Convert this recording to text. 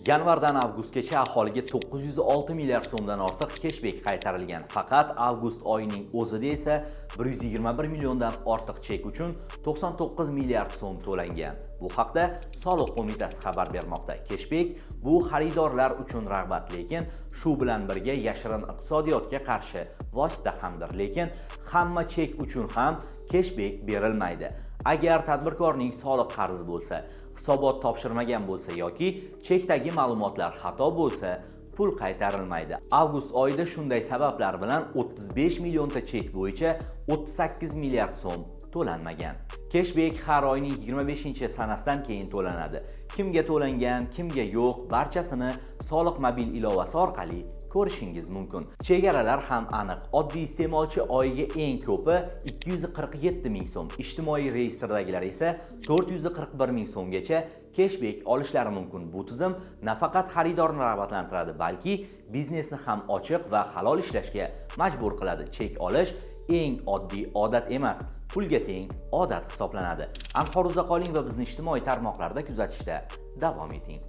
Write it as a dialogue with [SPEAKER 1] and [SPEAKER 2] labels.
[SPEAKER 1] Yanvardan avgustgacha aholiga 906 milliard so'mdan ortiq keshbek qaytarilgan. Faqat avgust oyining o'zida esa 121 milliondan ortiq chek uchun 99 milliard so'm to'langan. Bu haqda Soliq qo'mitasi xabar bermoqda. Keshbek bu xaridorlar uchun rag'bat, lekin shu bilan birga yashirin iqtisodiyotga qarshi vosita hamdir. Lekin hamma chek uchun ham keshbek berilmaydi. Agar tadbirkorning soliq qarzi bo'lsa, hisobot topshirmagan bo'lsa yoki chekdagi ma'lumotlar xato bo'lsa, pul qaytarilmaydi. Avgust oyida shunday sabablar bilan 35 millionta chek bo'yicha 38 milliard so'm to'lanmagan. Keshbek har oyning 25-sanasidan keyin to'lanadi. Kimga to'langan, kimga yo'q, barchasini Soliq mobil ilovasi orqali ko'rishingiz mumkin. Chegaralar ham aniq. Oddiy iste'molchi oyiga eng ko'pi 247 ming so'm, ijtimoiy reyestrdagilar esa 441 ming so'mgacha keshbek olishlari mumkin. Bu tizim nafaqat xaridorni rag'batlantiradi, balki biznesni ham ochiq va halol ishlashga majbur qiladi. Chek olish eng oddiy odat emas, pulga teng odat hisoblanadi. Anhor.uzda qoling va bizni ijtimoiy tarmoqlarda kuzatishda davom eting.